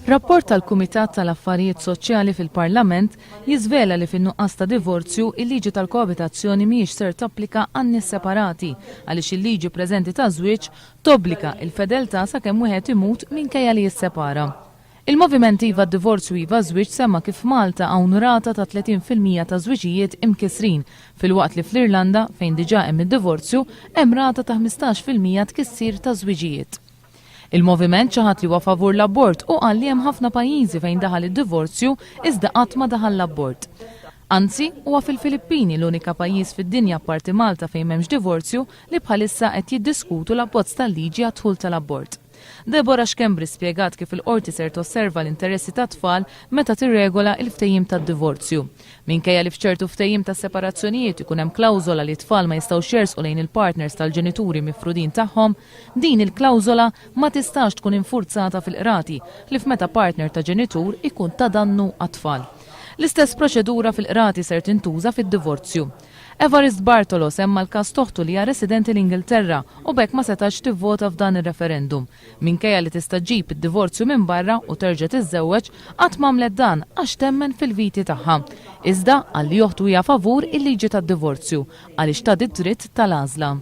Rapport tal-Kumitat tal-Affarijiet Soċjali fil-Parlament jiżvela li fin-nuqqas ta' divorzju, il-liġi tal-koabitazzjoni mhijiex ser tapplika għan-nies separati għaliex il-liġi preżenti taż-żwieġ tobbliga il-fedeltà sakemm wieħed imut minkejja li jissepara. Il-Moviment Iva Divorzju Iva Żwieġ semma kif f'Malta hawn rata ta' 30% ta' żwiġijiet imkissrin, filwaqt li fl-Irlanda, fejn diġà hemm id-divorzju, hemm rata ta' 15% tkissir ta' żwiġijiet. Il-Moviment ċaħad li huwa favur l-abort u qal li hemm ħafna pajjiżi fejn daħal id-divorzju iżda qatt ma daħal l-abort. Anzi, huwa fil-Filippini, l-unika pajjiż fid-dinja apparti Malta fejn m'hemmx divorzju, li bħalissa qed jiddiskutu l-abbozz tal-liġi għad-dħul tal-abort. Deborah Schembri spjegat kif il-Qorti ser tosserva l-interessi tat-tfal meta tirregola il-ftehim tad-divorzju. Minkejja li f'ċertu ftehim ta' separazzjonijiet ikun hemm klawżola li t-tfal ma jistgħux jersqu lejn il-partners tal-ġenituri mifrudin tagħhom, din il-klawżola ma tistax tkun infurzata fil-qrati ħlief meta partner ta' ġenitur ikun ta dannu għat-tfal. L-istess proċedura fil-qrati ser tintuża fid-divorzju. Evarist Bartolo semma l-każ t'oħtu li hija residenti l-Ingilterra u b'hekk ma setgħetx tivvota f'dan ir-referendum. Minkejja li tista' ġġib id-divorzju minn barra u terġa' tiżżewweġ, qatt m'għamlet dan għax temmen fil-viti tagħha. Iżda, qal li oħtu hija favur il-liġi tad-divorzju għaliex tagħti d-dritt tal-għażla.